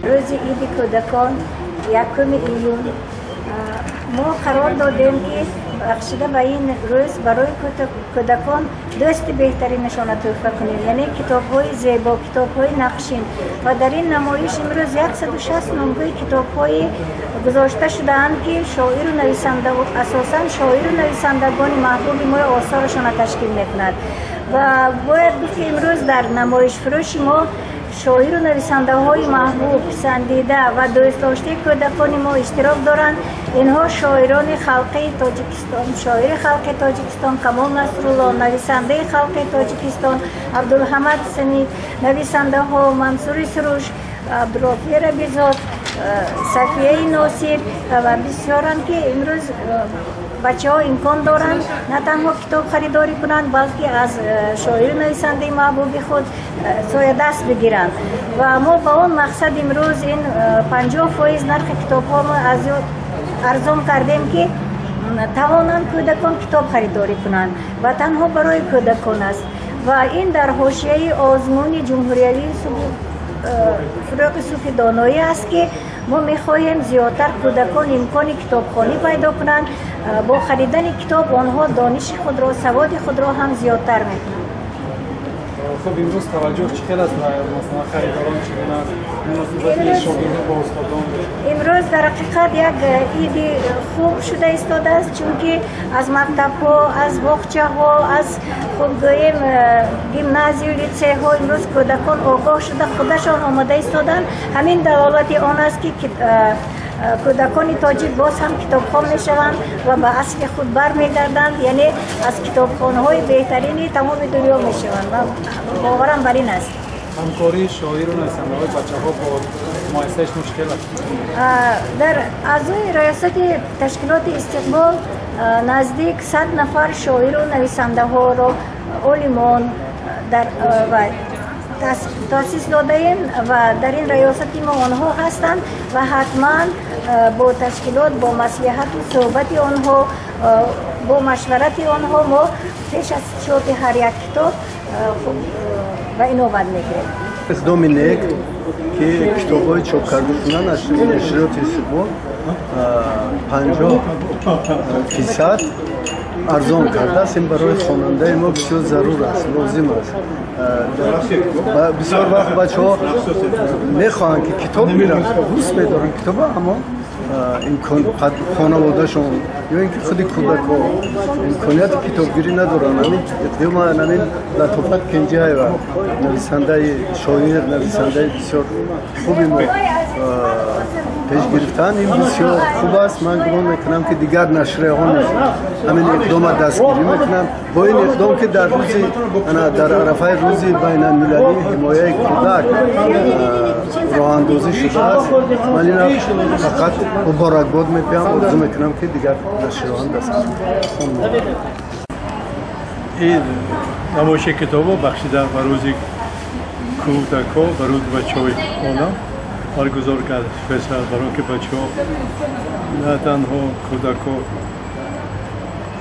Рӯзи иди кӯдакон, 1 июн, мо қарор додем, ки бахшида ба ин рӯз барои кӯдакон дӯсти беҳтаринашонро тӯҳфа кунем, яъне китобҳои зебо, китобҳои нақшин. Ва дар ин намоиш имрӯз 160 номгӯи китобҳои гузошта шудаанд, ки шоиру нависанда, асосан шоиру нависандагони маҳбуби мо осорашонро ташкил мекунад. Ва бояд гуфт, ки имрӯз дар намоишфурӯши мо шоиру нависандаҳои маҳбуб, писандида ва дӯстдоштаи кӯдакони мо иштирок доранд. Инҳо шоирони халқии Тоҷикистон, шоири халқи Тоҷикистон Камол Насрулло, нависандаи халқи Тоҷикистон Абдулҳамад Самид, нависандаҳо Мансури Суруш, Абдурофи Рабизод, Сафияи Носир ва бисёранд, ки имрӯз бачаҳо имкон доранд на танҳо китоб харидорӣ кунанд, балки аз шоиру нависандаи маҳбуби худ соядаст бигиранд. Ва мо ба он мақсад имрӯз ин 50% нархи китобҳо аз арзон кардем, ки тавонанд кӯдакон китоб харидорӣ кунанд. Ва танҳо барои кӯдакон аст ва ин дар ҳошияи озмуни ҷумҳуриявии «Фурӯғи субҳи доноӣ» аст, ки мо мехоҳем зиёдтар кӯдакон имкони китобхонӣ пайдо кунанд. Бо харидани китоб онҳо дониши худро, саводи худро ҳам зиёдтар мекунанд. Хуб, имрӯз таваҷҷӯҳ чӣ хел аст? Масалан, харидорон чӣ гуна аст, муносибати шогирдон бо устодон? Имрӯз дар ҳақиқат як иди хуб шуда истодааст, чунки аз мактабҳо, аз боғчаҳо, аз, хуб гӯем, гимназию литсейҳо имрӯз кӯдакон огоҳ шуда, худашон омода истоданд. Ҳамин далолати он аст, ки кӯдакони тоҷик боз ҳам китобхон мешаванд ва ба асли худ бармегарданд, яъне аз китобхонаҳои беҳтарини тамоми дунё мешаванд, ва боварам бар ин аст. Ҳамкории шоиру нависандаҳои бачаҳо бо муассисаи шумо чӣ хел аст? Дар аъзои раёсати ташкилоти «Истиқбол» наздик 100 нафар шоиру нависандаҳоро, олимон дар таъсис додаем ва дар ин раёсати мо онҳо ҳастанд. Ва ҳатман бо ташкилот, бо маслиҳату суҳбати онҳо, бо машварати онҳо мо пеш аз чопи ҳар як китоб ба инобат мегирем. Иқдоми нек, ки китобҳои чоп карда шудан аз нашриёти «Истиқбол» 50% арзон кардааст, ин барои хонандаи мо бисёр зарур аст, лозим аст. Бисёр вақт бачаҳо мехоҳанд, ки китоб гиранд, дӯст медоранд китоба, аммо хонаводашон ё ин ки худи кӯдакҳо имконияти китобгирӣ надоранд. Ҳамин иқдома ҳамин Латофат Кенҷаева, нависандаи шоир, нависандаи бисёр хуби мо пеш гирифтан, ин бисёр хуб аст. Ман гумон мекунам, ки дигар нашрияҳо низ ҳамин иқдома дастгирӣ мекунанд. Бо ин иқдом, ки дар рӯзи дар арафаи рӯзи байналмилалии ҳимояи кӯдак роҳандозӣ шудааст, ман ина фақат муборакбод мегӯям, орзу мекунам, ки дигар нашрияҳо дастгирӣ. Ин намоиши китобо бахшида ба рӯзи кӯдакҳо, ба рӯзи бачаҳои олам баргузор кард фесал, баро ки бачаҳо, на танҳо кӯдакҳо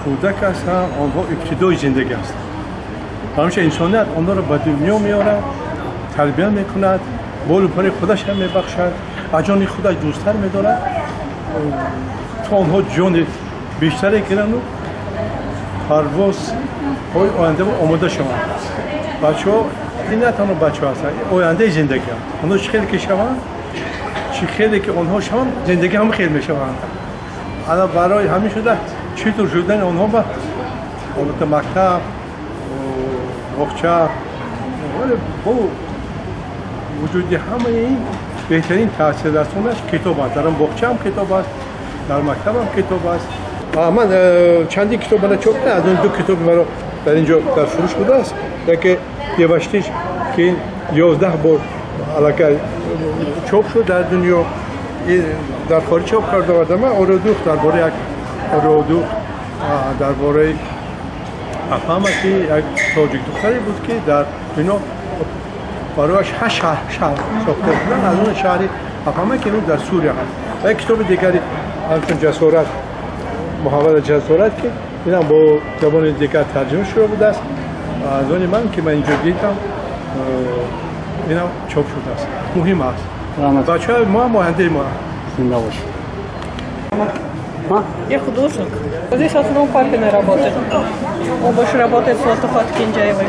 кӯдак ҳастанд, онҳо ибтидои зиндагӣ ҳастанд. Ҳамеша инсоният онҳоро ба дунё меорад, тарбия мекунад, болу пари худашам мебахшад, аз ҷони худаш дӯсттар медорад, то онҳо ҷони бештаре гирану парвозҳои оянда омода шаванд. Бачаҳо ин на танҳо бачаҳо ҳастанд, ояндаи зиндагианд. Онҳо чӣ хеле ки шаванд, чӣ хеле ки онҳо шаванд, зиндагӣ ҳам хел мешаванд. Ана барои ҳамин шуда, чӣ тур шудани онҳо ба албатта мактаб, боғча, вале бо вуҷуди ҳамаи ин беҳтарин таъсиррасонаш китоб аст. Дар он боғча ҳам китоб аст, дар мактаб ҳам китоб аст. Ман чандин китоб мана чоп кардам, аз он ду китоби маро дар ин ҷо дар фурӯш будааст. Яке «Деваштич», ки ин 11 бор аллакай чоп шуд дар дунё, дар хориҷ чоп карда овардам. Ман «Ородух», дар бораи як Ородух, дар бораи Афама, ки як тоҷик духтаре буд, ки дар дунё барояш ҳашт шаҳр сохта буданд, аз он шаҳри Афама, ки имрӯз дар Сурия ҳаст. Ва як китоби дигари ҳамчун «Ҷасорат», «Муҳаввала ҷасорат», ки инам бо забони дигар тарҷима шуда будааст, аз они ман, ки ман инҷо дидам, инам чоп шудааст. Муҳим аст. Бачаҳои мо ҳам ояндаи мо. Зинда бошед. Я художник. Здесь в основном папины работы. Он больше работает с Латофат Кенджаевой.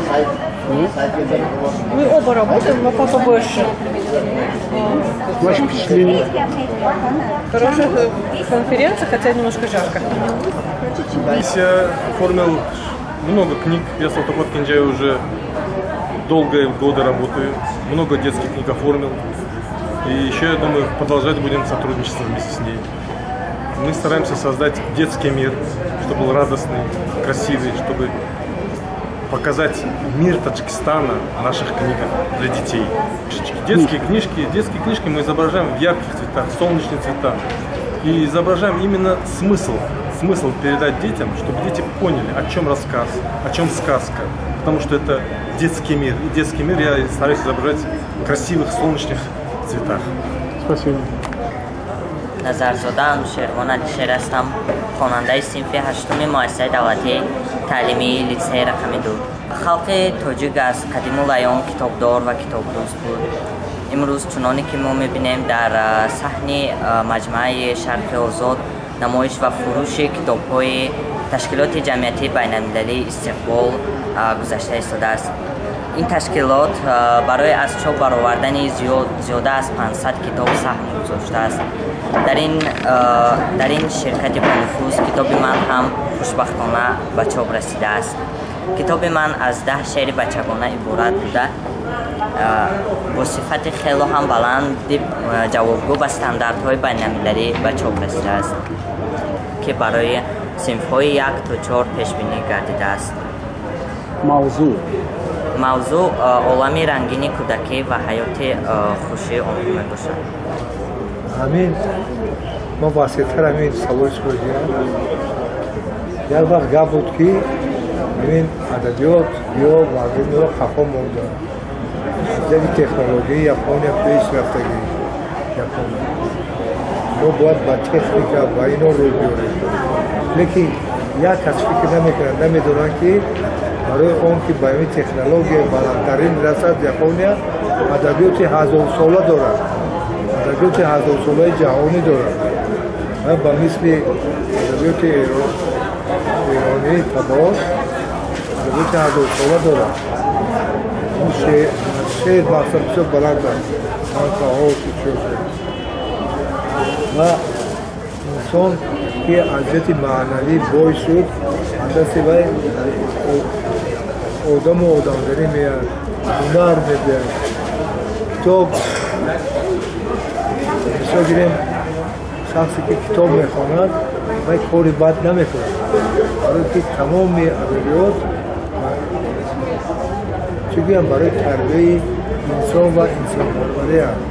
Мы оба работаем, но папа больше. Ваше впечатление? Хорошая конференция, хотя немножко жарко. Здесь я оформил много книг. Я с Латофат Кенджаевой уже долгие годы работаю. Много детских книг оформил. И еще, я думаю, продолжать будем сотрудничество вместе с ней. Мы стараемся создать детский мир, чтобы был радостный, красивый, чтобы показать мир Таджикистана в наших книгах для детей. Детские книжки мы изображаем в ярких цветах, солнечные цвета. И изображаем именно смысл передать детям, чтобы дети поняли, о чем рассказ, о чем сказка. Потому что это детский мир. И детский мир я стараюсь изображать в красивых солнечных цветах. Спасибо. Назарзода Анушервон Алишер ҳастам, хонандаи синфи ҳаштуми муассисаи давлатии таълимии литсеи рақами 2. Халқи тоҷик аз қадиму айём китобдор ва китобдӯст буд. Имрӯз, чуноне ки мо мебинем, дар саҳни маҷмӯаи Шарқи Озод намоиш ва фурӯши китобҳои ташкилоти ҷамъиятии байналмилалии Истиқбол гузашта истодааст. Ин ташкилот барои аз чоп баровардани зиёда аз 500 китоб саҳм гузоштааст. Дар ин ширкати бонуфуз китоби ман ҳам хушбахтона ба чоп расидааст. Китоби ман аз 10 шеъри бачагона иборат буда, бо сифати хело ҳам баланди ҷавобгӯ ба стандартҳои байналмилалӣ ба чоп расидааст, ки барои синфҳои 1 то 4 пешбинӣ гардидааст. Мавзӯъ олами рангини кӯдакӣ ва ҳаёти хушии онҳо мебошад. Ҳамин мо васеътар ҳамин саволи шумо дидам. Як вақт гап буд, ки ҳамин адабиёт ё мардумро хафо монда. Ҷади технологияи Япония пеш рафтагӣ. Япония. Мо бояд ба техника, ба ино рӯй биёрем. Лекин як кас фикр намекунад, намедонанд, ки барои он ки ба ин технологияи баландтарин расад, Япония адабиёти ҳазорсола дорад, адабиёти ҳазорсолаи ҷаҳонӣ дорад. Ба мисли адабиёти эронии табор адабиёти ҳазорсола дорад. Шеър мақсад бисёр баланд аст, танқаҳо ва инсон ки аз ҷиҳати маънавӣ бой шуд, аз дасти вай одаму одамгарӣ меяд, ҳунар мебиёд. Китоб, мисол гирем, шахсе ки китоб мехонад, вай кори бад намекунад, барое ки тамоми адабиёт, чӣ гӯям, барои тарбияи инсон ва инсонпарварӣ аст.